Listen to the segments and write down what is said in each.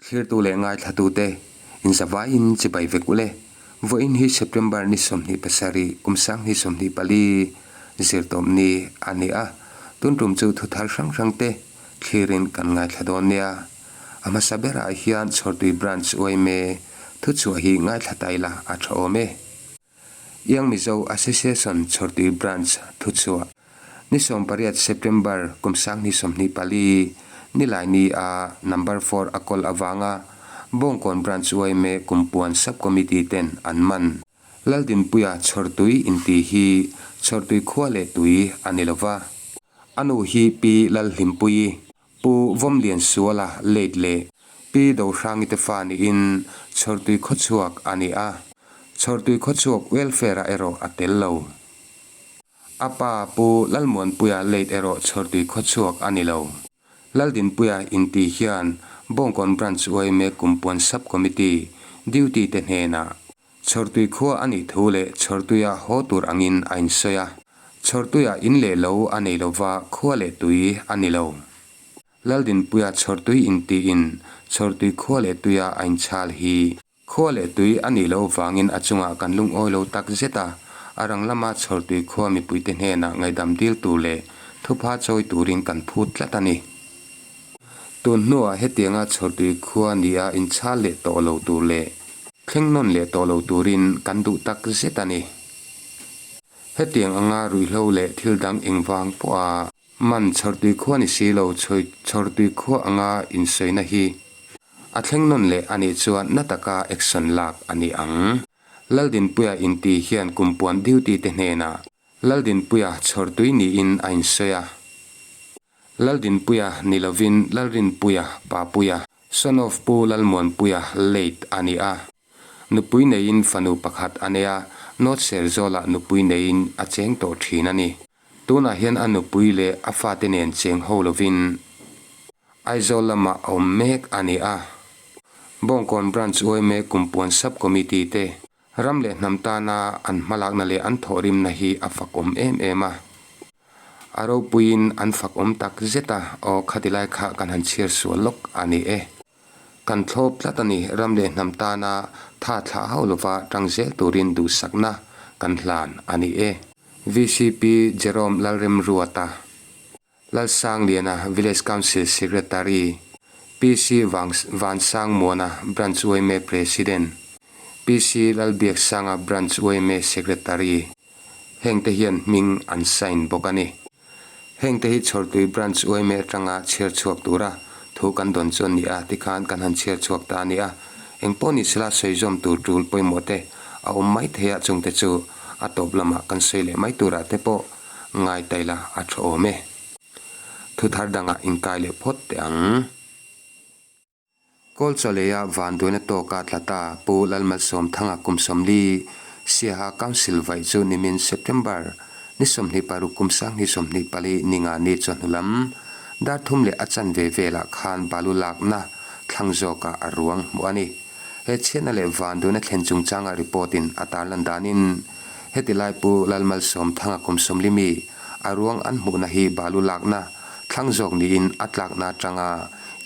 Thlirtu leh ngaithlatute inzavaiin chibai vek ule. Vawiin hi September ni 27, kum 2024 zirtawp ni a ni a. Tun tum chu thu thar hrang hrangte thlirin kan ngaithla dawn nia. A hmasa berah hian Chhawrtui Branch yma thuchhuah hi ngaithla ta ila a tha awm e. Young Mizo Association Chhawrtui Branch thuchhuah ni 18 September kum 2024 Nilaini a Number four a kawl avanga Bawngkawn Branch yma Kumpuan Sub Committee ten an man. Laldinpuia Chhawrtui inti hi Chhawrtui khua leh tui a ni lova. A nu hi Pi Lalhlimpuii Pu Vawmliansuala late leh Pi Dohrangi te fa niin Chhawrtui khawchhuak a ni a, Chhawrtui khawchhuak welfare-ah erawh a tel lo. A pa Pu Lalmuanpuia late erawh Chhawrtui khawchhuak a ni lo. Laldinpuia inti hian Bawngkawn Branch yma Kumpuan Sub Committee duty te hnenah Chhawrtui khua a nih thu leh Chhawrtuia haw tur angin a insawi a. Chhawrtuia in leh lo a nei lova khua leh tui a ni lo. Laldinpuia Chhawrtui intiin Chhawrtui khua leh tuia a inchhal hi khua leh tui a nih loh vangin a chungah kan lungawi lo tak zet a, a rang lama Chhawrtui khua mipuite hnenah ngaihdam dil tur leh thupha chawi turin kan phut tlat a ni. Tun hnuah hetianga Chhawrtui khua nia inchhal leh tawh lo tur leh thleng nawn leh tawh lo turin kan duh tak zet a ni. Hetiang anga ruihhlo leh thil dang engvang pawha man Chhawrtui khua ni si lo Chhawrtui khua anga insawina hi a thleng nawn leh a nih chuan na taka action lak a ni ang. Laldinpuia inti hian kumpuan duty te hnenah Laldinpuia Chhawrtui niin a insawi a. Laldinpuia ni lovin Lalrinpuia Papuia, son of Pu Lalmuanpuia, late a ni a. Nupui neiin fanu pakhat a nei a, North Serzawl-ah nupui neiin a cheng tawh thin a ni. Tunah hian a nupui leh a fate nen cheng ho lovin Aizawl lamah a awm mek a ni a. Bawngkawn Branch yma Kumpuan Sub Committee te Ram leh hnam tana an hmalakna leh an thawhrimna hi a fakawm em em a. A ropuiin an fakawm tak zet a, aw khati lai kha kan han chhiar sual lawk a ni e. Kan thlawp tlat a ni, ram leh hnam tana tha thlah hauh lova tang zel turin duhsakna kan hlan a ni e. VCP Jerome Lalremruata. Lalsangliana, Village Council Secretary, PC Vansangmuana, Branch yma President, PC Lalbiaksanga, Branch yma Secretary, hengte hian hming an sign bawk a ni. Hengte hi Chhawrtui Branch yma atanga chhiar chhuak tura thu kan dawn chu a ni a, tikhan kan han chhiar chhuak ta a ni a. Engpawh ni sela sawi zawm tur tul pawimawh te a awm mai thei a, chungte chu a tawp lamah kan sawi leh mai turah te pawh Ngai ta ila a tha awm e. Thu thar dangah inkai leh phawt teh ang. Kawlchawleia vanduaina tawka tla ta Pu Lalmalsawmthanga kum 40 Siaha Council vaih chu nimin September ni 26 kum 2024 ninga ni chawhnu lam dar thum leh a chanve velah khan balu lakna thlang zawkah a ruang hmuh a ni. He chhiatna leh vanduaina thlen chungchanga report in a tarlan danin Heti lai Pu Lalmalsawmthanga kum 40 mi a ruang an hmuhna hi balu lakna thlang zawk niin a tlakna atanga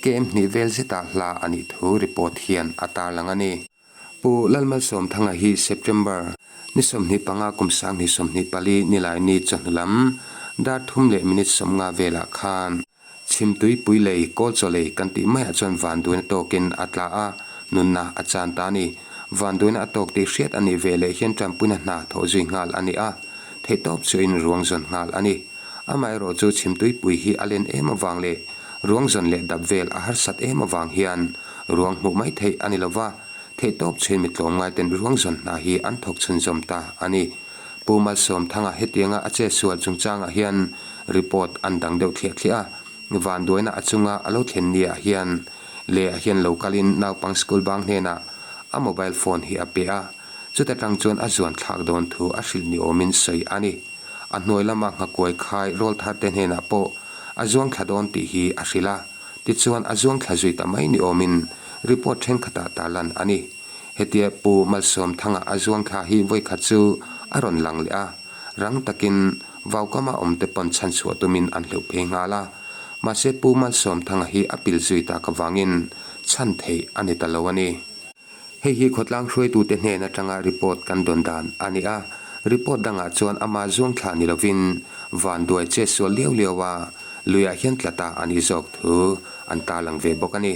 KM hnih vel zetah hla a nih thu report hian a tarlang a ni. Pu Lalmalsawmthanga hi September ni 25 kum 2024 Nilaini chawhnu lam dar thum leh minute 50 velah khan Chhimtuipui lei Kawlchaw lei kan tih maiah chuan vanduaina tawkin a tla a, nunna a chan ta a ni. Vanduaina a tawk tih hriat a nih ve leh hian tanpuina hna thawh zui nghal a ni a, theihtawp chuahin ruang zawn nghal a ni. Amaherawh chu Chhimtuipui hi a len em avang leh ruang zawn leh dap vel a harsat em avang hian ruang hmuh mai theih a ni lo va, theihtawp chuahin mi tlawmngaiten ruang zawn hna hi an thawk chhunzawm ta a ni. Pu Malsawmthanga hetianga a chetsual chungchangah hian report an dang deuh thliah thliah a, vanduaina a chunga a lo thlen niah hian leh ah hian lo kalin naupang school bang hnenah a mobile phone hi a pe a, chuta tang chuan a zuan thlak dawn thu a hrilh ni awmin sawi a ni. A hnuai lama nghakuai khai rawl thar te hnenah pawh a zuang thla dawn tih hi a hrilh a, tichuan a zuang thla zui ta mai ni awmin report thenkhatah tarlan a ni. Hetia Pu Malsawmthanga a zuang thla hi vawikhat chu a rawn lang leh a, rang takin vaukama awmte pawn chhanchhuah tumin an hleuh phei nghal a. Mahse Pu Malsawmthanga hi a pil zui tak avangin Chhan theih a ni ta lo a ni. Hei hi khawtlang hruaitute hnen atanga report kan dawn dan a ni a, report dangah chuan ama zuang thla ni lovin vanduai che sual liau liau a luiah hian tla ta a nih zawk thu an tarlang ve bawk a ni.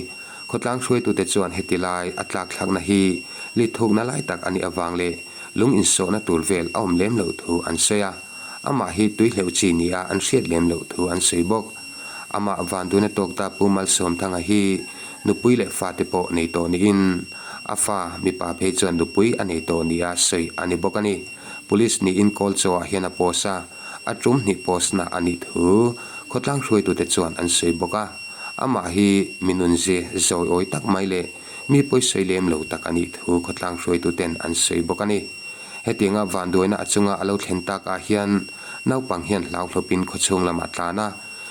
Khawtlang hruaitute chuan heti lai a tlak thlakna hi lithukna lai tak a nih avang leh lung insawhna tur vel a awm lem loh thu an sawi a, amah hi tui hleuh chi nia an hriat lem loh thu an sawi bawk. Amah Vanduna tawkta Pu Malsawmthanga hi nupui leh fate pawh nei tawh niin a fa mipa phei chuan nupui a nei tawh nia sawi a ni bawk a ni. Police niin Kawlchaw-ah hian a post a, a tum hnih post-na a nih thu khawtlang hruaitute chuan an sawi bawk a. Amah hi mi nunzi zawiawi tak mai leh mi pawisawi lem lo tak a nih thu khawtlang hruaituten an sawi bawk a ni. Hetianga vanduaina a chunga a lo thlen tak ah hian naupang hian hlauhlawpin khawchhung lamah tlan a,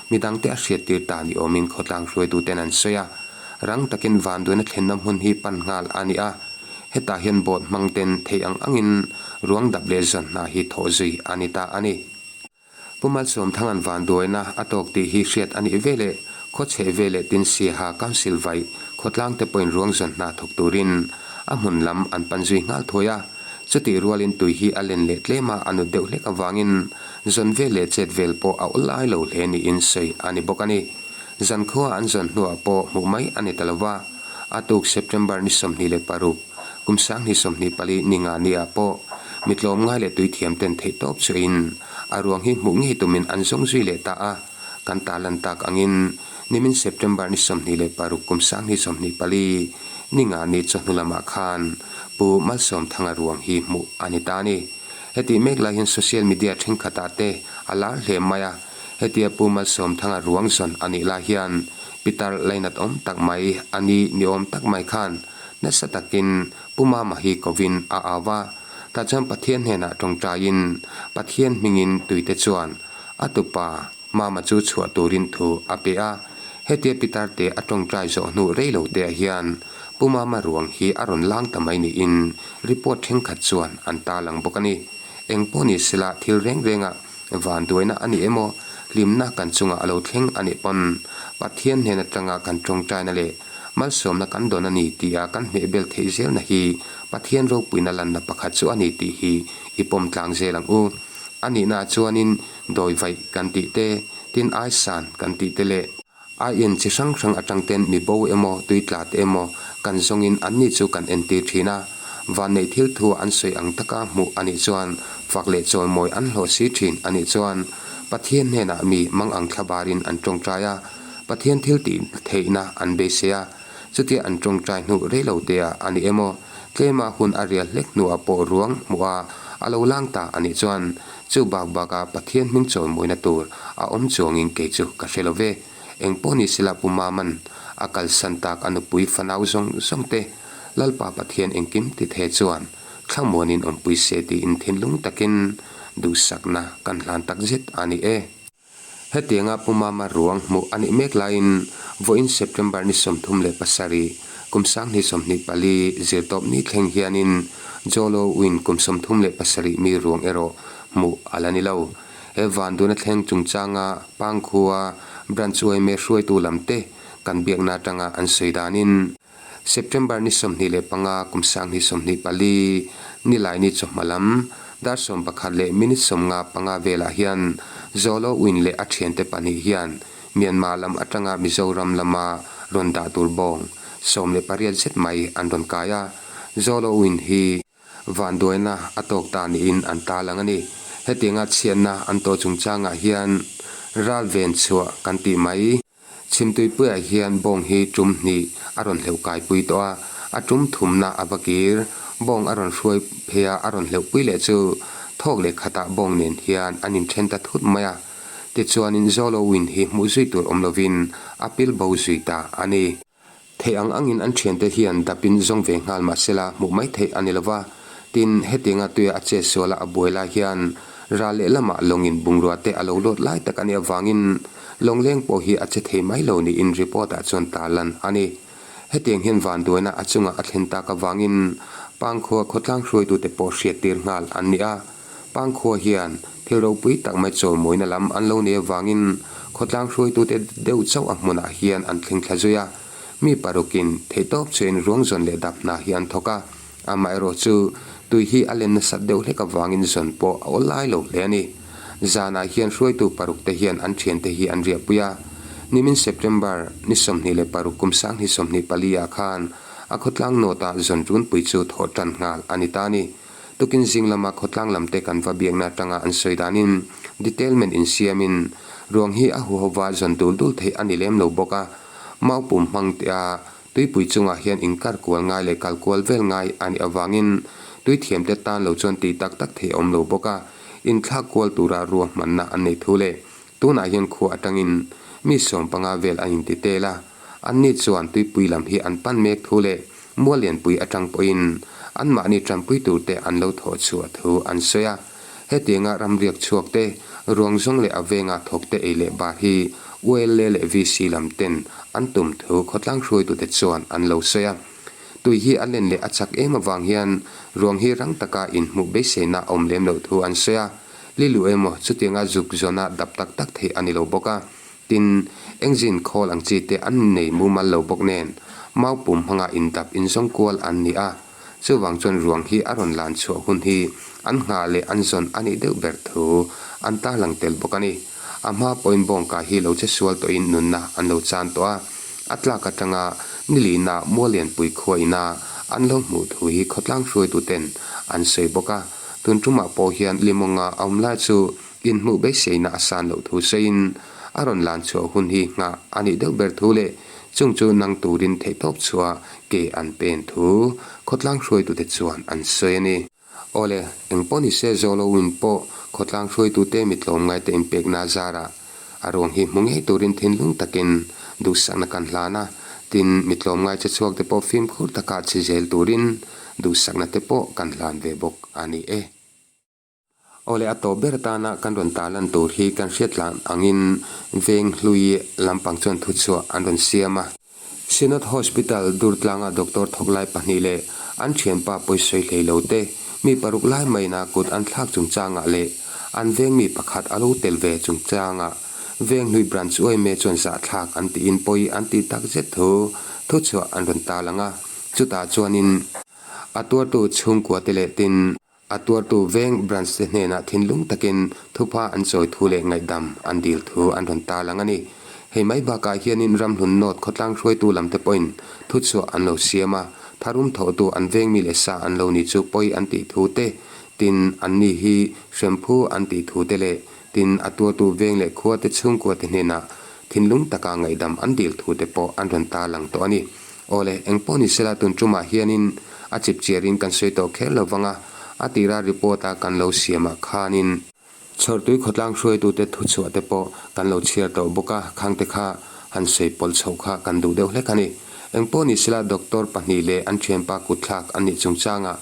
midangte a hriattir ta ni awmin khawtlang hruaituten an sawi a. Rang takin vanduaina thlenna hmun hi pan nghal a ni a, hetah hian boat hmang ten theih ang angin ruang dap leh zawn hna hi thawh zui a ni ta a ni. Pu Malsawmthanga'n vanduaina a tawk tih hi hriat a nih veleh khawchheh veleh tin Siaha Council vaih khawtlang te pawhin ruang zawn hna thawk turin a hmun lam an pan zui nghal thuai a. Chutih rualin tui hi a len leh tlem a, a nut deuh hlek avangin zawn vel leh chet vel pawh a awl ai lo hle niin sawi a ni bawk a ni. Zankhua an zawn hnuah pawh hmuh mai a ni ta lo va, a tuk September ni 26, kum 2024 ni nga niah pawh mi tlawmngai leh tuithiam ten theihtawp chuahin a ruang hi hmuh ngei tumin an zawng zui leh ta a, kan tarlan tak angin nimin September ni 26 kum 2024 ni nga ni chawhnu lamah khan Pu Malsawmthanga ruang hi hmuh a ni ta a ni. Hetih mek lai hian social media thenkhatah te a lar hle mai a, hetia Pu Malsawmthanga ruang zawn a nih lai hian Pitar lainat awm tak mai a ni ni awm tak mai khan nasa takin Pu Mama hi kovin a au a, tah chuan Pathian hnenah tawngtaiin Pathian hmingin tuite chuan a tupa Mama chu chhuah turin thu a pe a, hetia Pitar te a tawngtai zawh hnu rei lo te ah hian Pu Mama ruang hi a rawn lang ta mai niin report thenkhat chuan an tarlang bawk a ni. Eng pawh ni sela thil reng rengah vanduaina a ni emaw hlimna kan chungah a lo thleng a nih pawn Pathian hnen atanga kan tawngtaina leh malsawmna kan dawn a ni tia kan hmehbel theih zelna hi Pathian ropuina lanna pakhat chu a ni tih hi i pawm tlang zel ang u. A nihnaah chuanin dawi vaih kan tih te, tin aisan kan tih te leh ai-en chi hrang hrang atang ten mi bo emaw, tui tla te emaw kan zawngin anni chu kan entir thin a. Vanneih thil thu an sawi ang taka hmuh a nih chuan fak leh chawimawi an hlawh si thin a nih chuan Pathian hnenah mi mangang thlabarin an tawngtai a, Pathian thil tih theihna an beisei a. Chutia an tawngtai hnu rei lo te ah a ni emaw, tlema hun a rial hlek hnuah pawh ruang hmuh a a lo lang ta a nih chuan chu bak baka Pathian hming chawimawina tur a awm chuangin kei chu ka hre lo ve. Eng pawh ni sela Pu Maman a kalsan tak a nupui fanau zawng zawng te Lalpa Pathian engkim ti the chuan thlamuanin awmpui se tiin thinlung takin duhsakna kan hlan takzet a ni e. Hetianga Pu Mama ruang hmuh a nih mek laiin vawiin September ni 37, kum 2024 zirtawp ni thleng hianin Jolo Win kum 37 mi ruang erawh hmuh a la ni lo. He vanduna thleng chungchanga Pangkhua Branch yma hruaitu lamte kan biakna atanga an sawi danin, September ni 25 kum 2024 Nilaini chawhma lam dar 11 leh minute 55 velah hian Zolo Win leh a thiante pahnih hian Myanmar lam atanga Mizoram lama rawn dah tur bawng 18 zet mai an rawn kai a, Zolo Win hi vanduaina a tawk ta niin an tarlang a ni. Hetianga chhiatna an tawh chungchangah hian ral ven chhuah kan tih mai. Chhimtuipuiah hian bawng hi tum hnih a rawn hleuh kaipui tawh a, a tum thumna a va kir. Bawng a rawn hruai phei a, a rawn hleuhpui leh chu thawk leh khatah bawng nen hian an inthen ta thut mai a. Tichuanin Zolowin hi hmuh zui tur awm lovin a pil bo zui ta a ni. Theih ang angin an thiante hian dapin zawng ve nghal mah sela hmuh mai theih a ni lo va. Tin, hetianga tuia a chet suala a buai lai hian ral lehlamah lawngin bungrua te a lo lawt lai tak a nih avangin lawngleng pawh hi a che thei mai lo niin report-ah chuan tarlan a ni. Hetiang hian vanduaina a chungah a thlen tak avangin Pangkhua khawtlang hruaitute pawh hriattir nghal an ni a. Pangkhua hian thil ropui tak mai chawimawina lam an lo nei avangin khawtlang hruaitute deuh chauh a hmunah hian an thleng thla zui a. Mi parukin theihtawp chuain ruang zawn leh dap hna hi an thawk a, amaherawhchu tui hi a len nasat deuh hlek avangin zawn pawh a awl lai lo hle a ni. Zanah hian hruaitu paruk te hian an thiante hi an riahpui a, nimin September ni 26 kum 2024 ah khan a khawtlang nawtah zawn tunpui chu thawh tan nghal a ni ta a ni. Tukin zing lama khawtlang lamte kan va biakna atanga an sawi danin detailment insiamin ruang hi a huhova zawn dul dul theih a ni lem lo bawk a, mau pum hmang tia tuipui chungah hian inkar kual ngai leh kal kual vel ngai a nih avangin tui thiamte tan lo chuan tih tak tak theih a awm lo bawk a, inthlak kual tura ruahmanna an nei thu leh tunah hian khua atangin mi 15 vel an inti tel a, anni chuan tuipui lam hi an pan mek thu leh Muallianpui atang pawhin anmahni tanpui turte an lo thawh chhuah thu an sawi a. Hetianga ramriak chhuak te, ruang zawng leh a venga thawk te ei leh bar hi ULA leh VC lam ten an tum thu khawtlang hruaitute chuan an lo sawi a. Tui hi a len leh a chak em avang hian ruang hi rang taka inhmuh beiseina a awm lem loh thu an sawi a. Lilu emaw chutianga zuk zawna dap tak tak theih a ni lo bawk a. Tin, engine khawl ang chi te an nei mumal lo bawk nen, mau pum hmanga indap inzawng kual an ni a, chuvang chuan ruang hi a rawn lan chhuah hun hi an nghah leh an zawn a nih deuh ber thu an tarlang tel bawk a ni. A hma pawhin bawngka hi lo che sual tawhin nunna an lo chan tawh a, a tlak atanga nilina Muallianpui khua ina an lo hmuh thu hi khawtlang hruaituten an sawi bawk a, tun tumah pawh hian Limawnga a awm lai chu Inhmuh beiseina a san loh thu sawiin a rawn lan chhuah hun hi nghah a nih deuh ber thu leh chung chu nang turin theihtawp chhuah ke an pen thu khawtlang hruaitute chuan an sawi a ni. Awle, eng pawh ni se Zolowin pawh khawtlang hruaitute mi tlawmngaite inpekna zarah a ruang hi hmu ngei turin thinlung takin duhsakna kan hlan a, tin mi tlawmngai che chhuakte pawh fimkhur taka chhi zel turin duhsakna te pawh kan hlan ve bawk a ni e. Awle a tawp ber atana kan rawn tarlan tur hi kan hriat tlan angin veng hlui lampang chuan thuchhuah an rawn siam a. Synod Hospital Durtlanga doctor thawk lai pahnih leh an thianpa pawisawi hlei lo te mi paruk lai maina kut an thlak chungchangah leh an veng mi pakhat a lo tel ve chungchangah veng hlui branch uaime chuan zahthlak an tiin pawi an tih tak zet thu thuchhuah an rawn tarlang a. Chutah chuanin a tuartu chhungkua te leh tin A tuartu veng branch te hnenah thinlung takin thupha an chawi thu leh ngaihdam an dil thu an rawn tarlang a ni. Hei mai bakah hianin Ramhlun North khawtlang hruaitu lam te pawhin thuchhuah an lo siam a, tharum thawhtu an veng mi leh sa an lo ni chu pawi an tih thu te, tin anni hi hremphu an tih thu te leh tin a tuartu veng leh khua te chhungkua te hnenah thinlung taka ngaihdam an dil thu te pawh an rawn tarlang tawh a ni. Awle, eng pawh ni sela tun tumah hianin a chip chiarin kan sawi tawh kher lo vang a, a tira report a kan lo siamah khanin chhawrtui khawtlang hruaitute thuchhuah te pawh kan lo chhiar tawh bawk a, khangte kha han sawi pawlh chhoh kha kan duh deuh hlek a ni. Eng pawh ni sela doctor pahnih leh an thianpa kutthlak an nih chungchangah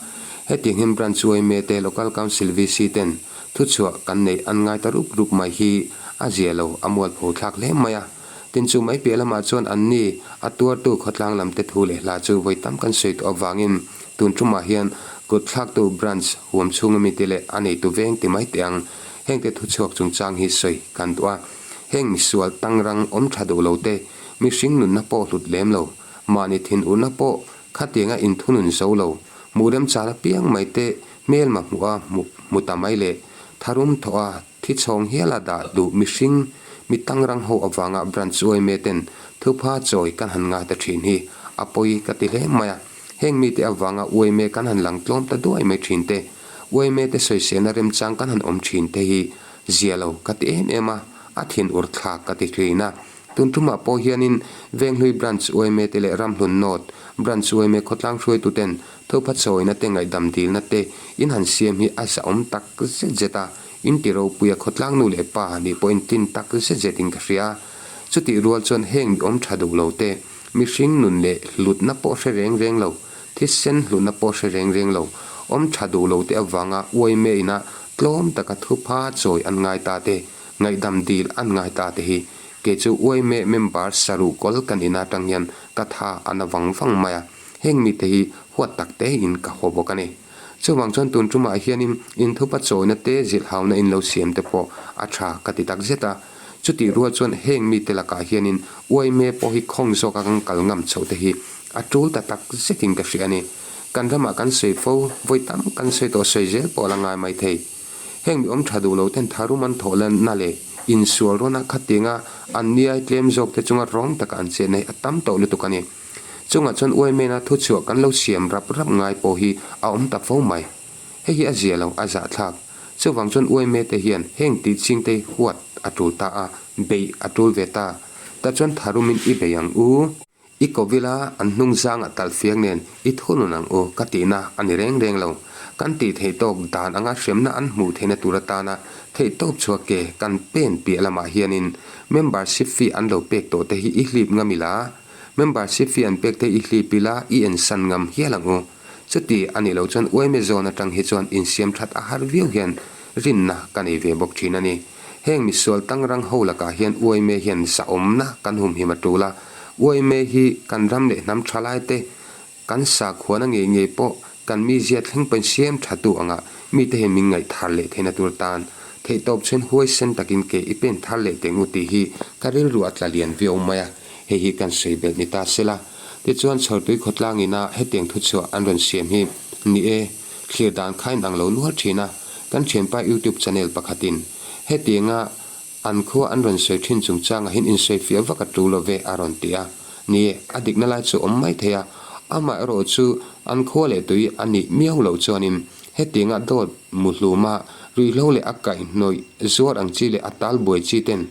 hetiang hian branch yma te local council VC ten thuchhuah kan neih an ngai ta rup rup mai hi a zia lo a mualpho thlak hle mai a. Tin chu mai piah lamah chuan anni a tuartu khawtlang lamte thu leh hla chu vawi tam kan sawi tawh avangin tun tumah hian kut thlaktu branch huam chhunga mite leh a neitu veng ti mai teh ang. Hengte thuchhuak chungchang hi sawi kan duh a. Heng misual tangrang awm tha duh lo te, mihring nunna pawh hlut lem lo, mahni thinurna pawh khatianga inthunun zo lo, hmuh remchal apiang mai te hmelma hmuh a hmu ta mai leh tharum thawh a Thi chhawng hiala dah duh mihring mi tangrang ho avanga branch uaime ten thupha chawi kan han ngai ta thin hi a pawi ka ti hle mai a. Heng mite avanga uaime kan han lang tlawm ta duai mai thin te, uaime te sawiselna remchang kan han awm thin te hi zia lo ka ti em em a, a thin ur thlak ka ti thin a. Tun tumah pawh hianin Venghlui Branch uaime te leh Ramhlun North Branch uaime khawtlang hruaitu ten thupha chawina te ngaihdam dilna te in han siam hi a zahawm tak zet zet a, In ti ropuia khawtlang nu leh pa nih pawhin tlin tak zet zetin ka hria. Chutih rual chuan heng mi awm tha duh lo te, mihring nun leh hlutna pawh hre reng reng lo, thisen hlutna pawh hre reng reng lo, awm tha duh lo te avanga uaime ina tlawm taka thupha chawi an ngai ta te, ngaihdam dil an ngai ta te hi kei chu uaime member saruh kawl kan ina atang hian ka tha a na vang vang mai a, heng mite hi huat tak tein ka haw bawk a ni. Chuvang chuan tun tumah hianin inthupa chawina te zilhhauna in lo siam te pawh a tha ka ti tak zet a. Chutih rual chuan heng mite lakah hianin uaime pawh hi khawng zawka kan kal ngam chhoh te hi a tul ta tak zetin ka hria a ni. Kan ramah kan sawi fo, vawi tam kan sawi tawh sawi zel pawh a la ngai mai thei. Heng mi awm tha duh lo ten tharum an thawh lanna leh insual rawn a khatianga an niai tlem zawk te chunga rawng taka an chetna hi a tam tawh lutuk a ni. Chungah chuan uaimena thuchhuah kan lo siam rap rap ngai pawh hi a awm ta fo mai. Hei hi a zia lo, a zahthlak. Chuvang chuan uaime te hian heng tih ching te huat a tul ta a, beih a tul ve ta. Tah chuan tharumin i bei ang u. I kovila an hnung zangah tal fiang nen i thunun ang u ka tihna a ni reng reng lo. Kan tih theih tawk dan anga hremna an hmuh theihna tur atana theih tawp chhuak ke kan pen piah lamah hianin membership fee an lo pek tawh te hi i hlip ngam ila, membership fee an pek te i hlip ila i ensan ngam hial ang u. Chuti a nih loh chuan uaime zawn atang hi chuan insiam that a har viau hian rinna ka nei ve bawk thin a ni. Heng misual tangrang ho lakah hian uaime hian zahawmna kan humhim a tul a, uaime hi kan ram leh hnam thalai te kan sakhuana ngei ngei pawh kan mizia thleng pawhin siam thatu anga mite hian min ngaih thar leh theihna tur tan theihtawp chhen huaisen takin ke i pen thar leh teng u tih hi ka rilru a tla lian viau mai a, hei hi kan sawi belh ni ta sela. Tichuan Chhawrtui khawtlang ina hetiang thuchhuah an rawn siam hi ni e, thlir dan kha in ang lo nual thin a, kan thianpa YouTube channel pakhatin hetianga an khua an rawn sawi thin chungchangah hian insawifiah vak a tu lo ve a rawn ti a. Ni e, a dikna lai chu awm mai thei a, amaherawh chu an khua leh tui a nih miau loh chuanin hetianga dawt muhluma ruihhlo leh a kaihhnawih zuar ang chi leh a talbuai chi ten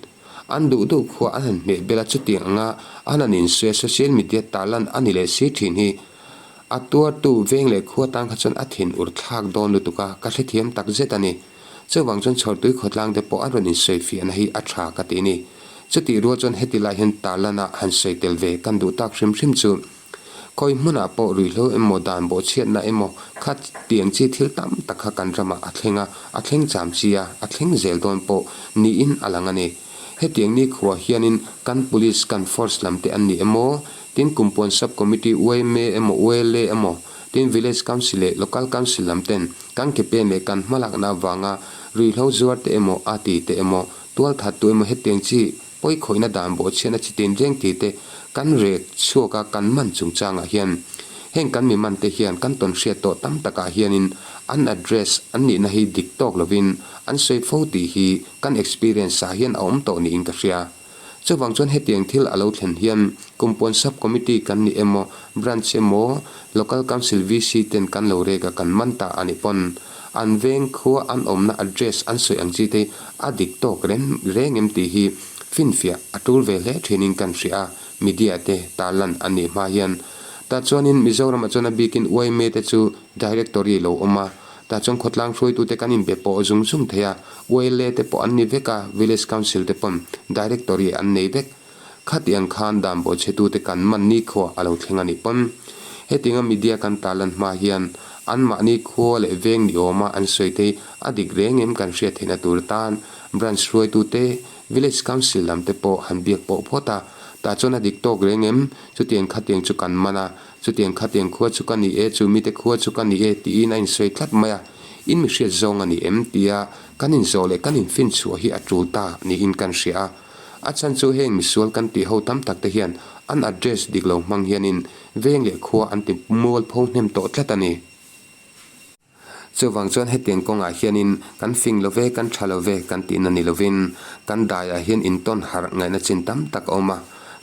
An duh duh khua an han hmeh bel a, chutiang anga an han insuia social media tarlan a ni leh si thin hi a tuartu veng leh khua tan kha chuan a thin ur thlak dawn lutuk a, ka hrethiam tak zet a ni. Chuvang chuan chhawrtui khawtlang te pawh an rawn insawi fiahna hi a tha ka ti ni. Chutih rual chuan heti lai hian tarlana han sawi tel ve kan duh tak hrim hrim chu Khawi hmunah pawh ruihhlo emaw dan bawhchhiatna emaw kha tiang chi thil tam tak kha kan ramah a thleng a, a thleng cham chi a, a thleng zel dawn pawh niin a lang a ni. Hetiang ni khuah hianin kan Police, kan Force lam te an ni emaw, tin Kumpuan Sub Committee yma emaw YLA emaw, tin Village Council leh Local Council lam ten kan ke pen leh kan hmalakna avanga ruihhlo zuar te emaw a ti te emaw, tualthattu emaw hetiang chi Pawikhawihna dan bawhchhiatna chi tin reng tih te kan rek chhuak a, kan man chungchangah hian heng kan mi man te hian kan tawn hriat tawh tam takah hianin an address an nihna hi dik tawk lovin an sawi fo tih hi kan experience ah hian a awm tawh niin ka hria. Chuvang chuan hetiang thil a lo thlen hian Kumpuan Sub Committee kan ni emaw, Branch emaw, Local Council VC ten kan lo rek a kan man ta a nih pawn an veng khua an awmna address an sawi ang chi te a dik tawk reng reng em tih hi finfiah a tul ve hle thinin kan hria a, media te tarlan an nih hma hian. Tah chuanin Mizoramah chuan a bikin yma te chu directory lo awm a, tah chuan khawtlang hruaitute kan inbe pawh zung zung thei a, YLA te pawh an ni vek a, village council te pawn directory an nei vek. Khatiang khan dan bawhchhetute kan man ni khuah a lo thleng a nih pawn. Hetianga media kan tarlan hma hian anmahni khua leh veng ni awma an sawi te hi a dik reng em kan hriat theihna tur atan branch hruaitute, village council lam te pawh han biak pawh phawt a, tah chuan a dik tawk reng em? Chutiang khatiang chu kan man a, chutiang khatiang khua chu ka ni e, chu mite khua chu ka ni e tiin a insawi tlat mai a, in mi hriat zawng a ni em tia kan inzawh leh kan infinchhuah hi a tul ta niin kan hria a. A chhan chu heng misual kan tih ho tam tak te hian an address dik lo hmang hianin veng leh khua an ti mual pho hnem tawh tlat a ni. Chuvang chuan hetiang kawngah hianin kan fing lo ve, kan tha lo ve kan tihna ni lovin kan daiah hian intawn harh ngaihna chin tam tak a awm a.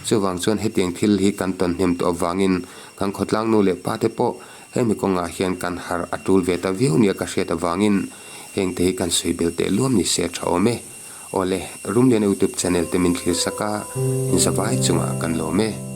Chuvang chuan hetiang thil hi kan tawn hnem tawh avangin kan khawtlang nu leh pa te pawh hemi kawngah hian kan harh a tul ve ta viau nia ka hriat avangin hengte hi kan sawi bel teh luam ni se a tha awm e. Awle, Rumlian YouTube channel te min thlir sak a, in zavai chungah kan lawm e.